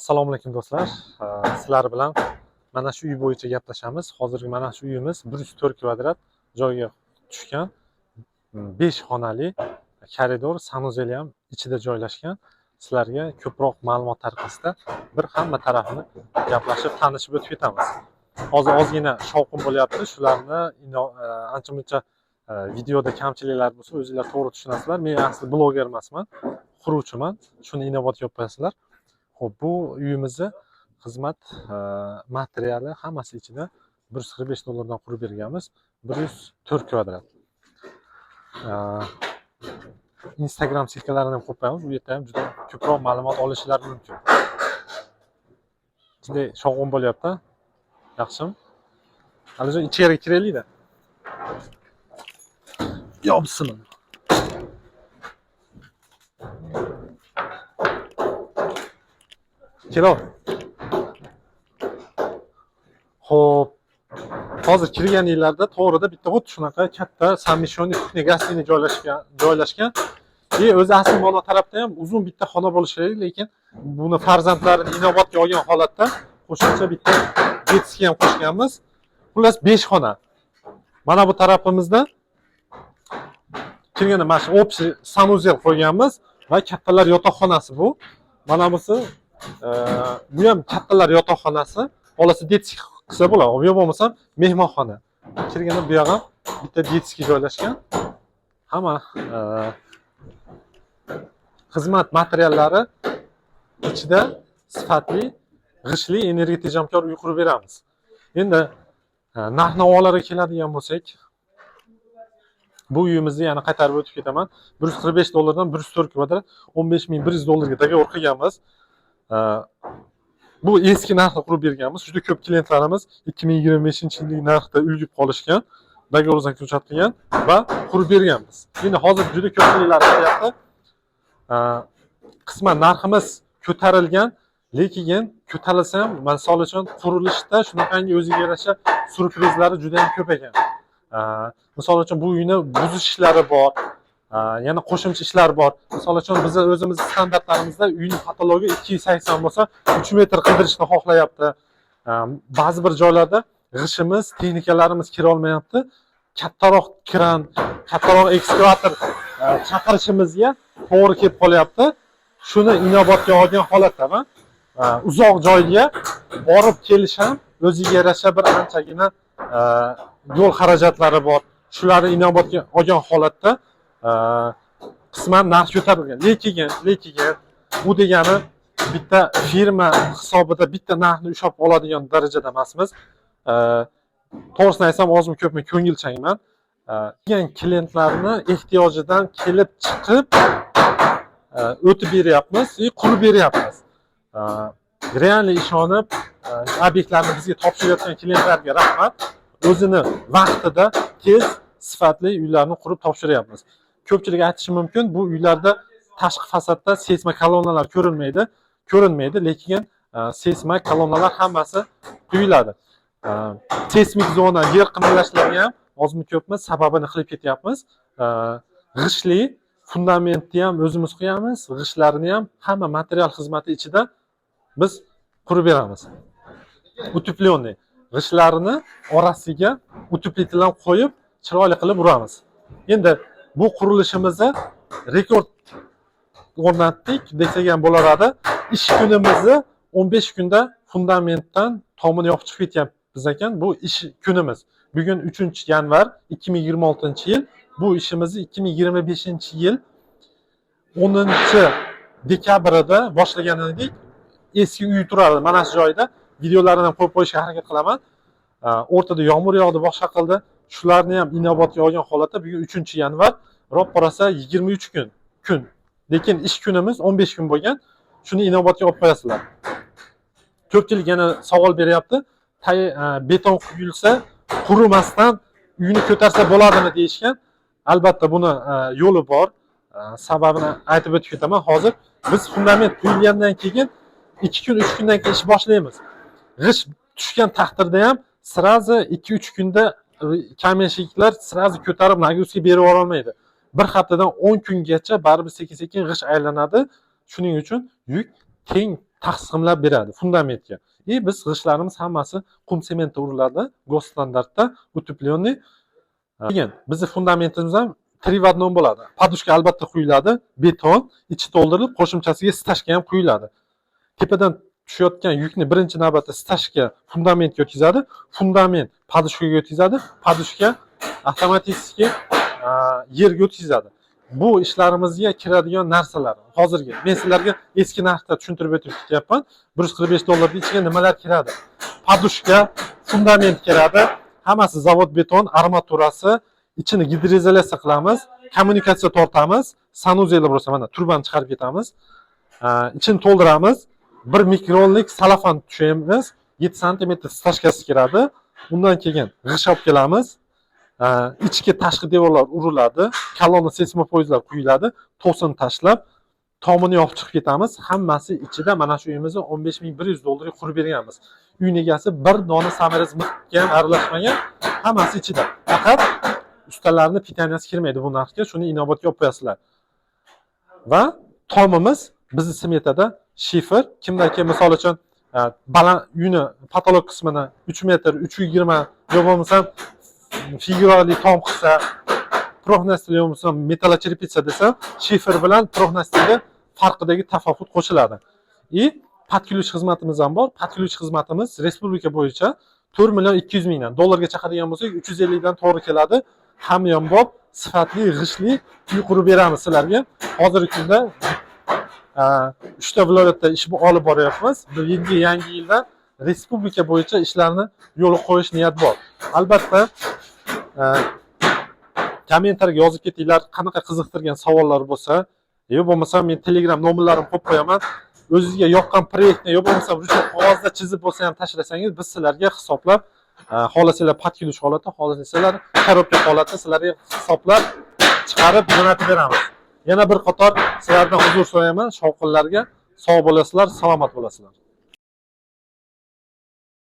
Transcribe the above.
Assalomu alaykum, do'stlar. Sizlar bilan mana shu uy bo'yicha gaplashamiz. Hozirgi mana shu uyimiz 104 kvadrat joyga tushgan, 5 xonali, koridor, санузел ham ichida joylashgan. Sizlarga ko'proq ma'lumot tariqasida bir hamma tarafini gaplashib, tanishib o'tib ketamiz. Hozir ozgina shovqin bo'lyapti. Shularni ancha muncha videoda kamchiliklar bo'lsa, o'zinglar to'g'ri tushunasizlar. Men asli bloger emasman, quruvchiman. Shuni inobatga olib qo'yasizlar. Xo'p, bu uyimizni xizmat materiali hammasi ichida 145 dollardan qurib berganmiz. 104 kvadrat. Instagram ссылка larini ham qo'yib qo'yamiz. U yerda ham juda ko'proq ma'lumot olishlari mumkin. Shunday shovqin bo'lyapti. Yaxshimi? Alijon, ichkariga kiraylik-da. Yo, bismillah. Kelov. Xo'p, hozir kirganinglarda to'g'rida bitta xuddi shunaqa katta совмещенный кухня гостиный joylashgan. И o'zi asli mana tarafda ham uzun bitta xona bo'lishi kerak, lekin buni farzandlarini inobatga olgan holatda qo'shimcha bitta детский ham qo'shganmiz. Xullas, 5 xona. Mana bu tarafimizda kirganda mana shu общий санузел qo'yganmiz va kattalar yotoqxonasi bu. Mana busi bu ham kattalar yotoqxonasi. Xolasi детский qilsa bo'ladi. Yo bo'lmasam mehmonxona. Kirganda bu yoq ham bitta детский joylashgan. Hamma xizmat materiallari ichida, sifatli, g'ishtli, energiya tejamkor uy qurib beramiz. Endi narx navolarga keladigan bo'lsak, bu uyimizni yana qaytarib o'tib ketaman. 145 dollardan 104 kvadrat 15 100 dollarga договор qilganmiz. Bu eski narxda qurib berganmiz. Juda ko'p klientlarimiz 2025-yillik narxda ulgib qolishgan, договор заключать qilgan va qurib berganmiz. Endi hozir juda ko'pchiliklar aytyapti. Qisman narximiz ko'tarilgan, lekin ko'tarilsa ham, misol uchun, qurilishda shunaqangi o'ziga yarasha syurprizlari juda ham ko'p ekan. Misol uchun, bu uyni buzish ishlari bor, yana qo'shimcha ishlar bor. Misol uchun, bizni o'zimiz standartlarimizda uyning потолок i 280 bo'lsa, 3 metr qildirishni xohlayapti. Ba'zi bir joylarda g'ishimiz, texnikalarimiz kira olmayapti. Kattaroq kran, kattaroq ekskavator chaqirishimizga to'g'ri kelib qolyapti. Shuni inobatga olgan holatda uzoq joyga borib kelish ham o'ziga yarasha bir anchagina yo'l xarajatlari bor. Shularni inobatga olgan holatda qisman narx ko'tarilgan. Lekin bu degani bitta firma hisobida bitta narxni ushlab oladigan darajada emasmiz. To'g'risini aytsam, ozmi ko'pmi ko'ngilchangman. Kelgan klientlarni ehtiyojidan kelib chiqib o'tib beryapmiz и qurib beryapmiz. Реально ishonib, obyektlarni bizga topshirayotgan klientlarga rahmat. O'zini vaqtida tez, sifatli uylarni qurib topshiryapmiz. Ko'pchilik aytishi mumkin, bu uylarda tashqi fasadda seysmo kolonnalar ko'rinmaydi. Ko'rinmaydi, lekin seysmo kolonnalar hammasi quyiladi. Seysmik zona, yer qimirlashlarga ham ozmi ko'pmi sababini qilib ketyapmiz. G'ishtli fundamentni ham o'zimiz quyamiz, g'ishtlarni ham hamma material xizmati ichida biz qurib beramiz. Утепленный g'ishtlarni orasiga утеплитель ham qo'yib, chiroyli qilib uramiz. Endi bu qurilishimizni rekord o'rnatdik desak ham bo'laveradi. Ish kunimizni 15 kunda fundamentdan tomini yopib chiqib ketyapmiz ekan. Bu ish kunimiz. Bugun 3 yanvar 2026-yil. Bu ishimizni 2025-yil 10 dekabrida boshlagan edik. Eski uy turardi mana shu joyda. Videolarini ham qo'yib qo'yishga harakat qilaman. O'rtada yomg'ir yog'di, boshqa qildi. Shularni ham inobatga olgan holatda bugun 3 yanvar, roppa rosa 23 kun. Lekin ish kunimiz 15 kun bo'lgan. Shuni inobatga olib qo'yasizlar. Ko'pchilik yana savol beryapti. Beton quyilsa, qurimasdan uyni ko'tarsa bo'ladimi deyishgan. Albatta buni yo'li bor. Sababini aytib o'tib ketaman. Hozir biz fundament quyilgandan keyin 2 kun, 3 kundan keyin ish boshlaymiz. G'isht tushgan taqdirda ham сразу 2-3 kunda каменщик lar сразу ko'tarib нагрузка berib yubora olmaydi. Bir haftadan 10 kungacha baribir sekin-sekin g'isht aylanadi. Shuning uchun yuk teng Taqsimlab beradi fundamentga. И biz g'ishtlarimiz hammasi qum sementda uriladi, госстандарт da, утепленный. Keyin bizni fundamentimiz ham три в одном bo'ladi. Подушка albatta quyiladi, beton ichi to'ldirilib, qo'shimchasiga стяжка ham quyiladi. Tepadan tushayotgan yukni birinchi navbatda стяжка fundamentga o'tkazadi, fundament подушка ga o'tkazadi, подушка avtomatik yerga o'tkazadi. Bu ishlarimizga kiradigan narsalar hozirgi. Men sizlarga eski narxda tushuntirib o'tib ketyapman. 145 dollarni ichiga nimalar kiradi? Подушка, fundament kiradi, hammasi zavod beton, armaturasi, ichini gidroizolyatsiya qilamiz, kommunikatsiya tortamiz, санузел bo'lsa, mana trubani chiqarib ketamiz, ichini to'ldiramiz, 1 mikronlik salafan tushaymiz, 7 santimetr стяжка si kiradi. Undan keyin g'isht olib kelamiz, ichki tashqi devorlar uriladi, kolonna, сейсмопояс lar quyiladi, to'sin tashlab, tomini yopib chiqib ketamiz. Hammasi ichida. Mana shu uyimizni 15 100 dollarga qurib berganmiz. Uyni egasi bir dona саморез mixga ham aralashmagan, hammasi ichida. Faqat ustalarni питания si kirmaydi bu narxga, shuni inobatga olib qo'yasizlar. Va tomimiz bizni smetada shifer. Kimda kim, misol uchun, baland uyni потолок qismini 3 metr, 3,20 yo bo'lmasam figurali tom qilsa, профнастил yo bo'lmasam металлочерепица desa, shifer bilan профнастил ga farqidagi tafovut qo'shiladi. И под ключ xizmatimiz ham bor. Под ключ xizmatimiz respublika bo'yicha 4 200 000 dan, dollarga chaqadigan bo'lsak, 350 dan to'g'ri keladi. Hamyonbop, sifatli g'ishtli uy qurib beramiz sizlarga. Hozirgi kunda uchta viloyatda ish olib boryapmiz. Bu yilgi yangi yilda respublika bo'yicha ishlarni yo'lga qo'yish niyat bor. Albatta, kommentariyga yozib ketinglar, qanaqa qiziqtirgan savollar bo'lsa, yo bo'lmasa men Telegram nomerlarimni qo'yib qo'yaman. O'zizga yoqqan proyektni yo bo'lmasa ruchka qog'ozda chizib bo'lsa ham tashlasangiz, biz sizlarga hisoblab, xohlasanglar под ключ holatda, xohlasanglar коробка holatda sizlarga hisoblab chiqarib jo'natib beramiz. Yana bir qator sizlardan uzr so'rayman shovqinlarga. Sog' bo'lasizlar, salomat bo'lasizlar.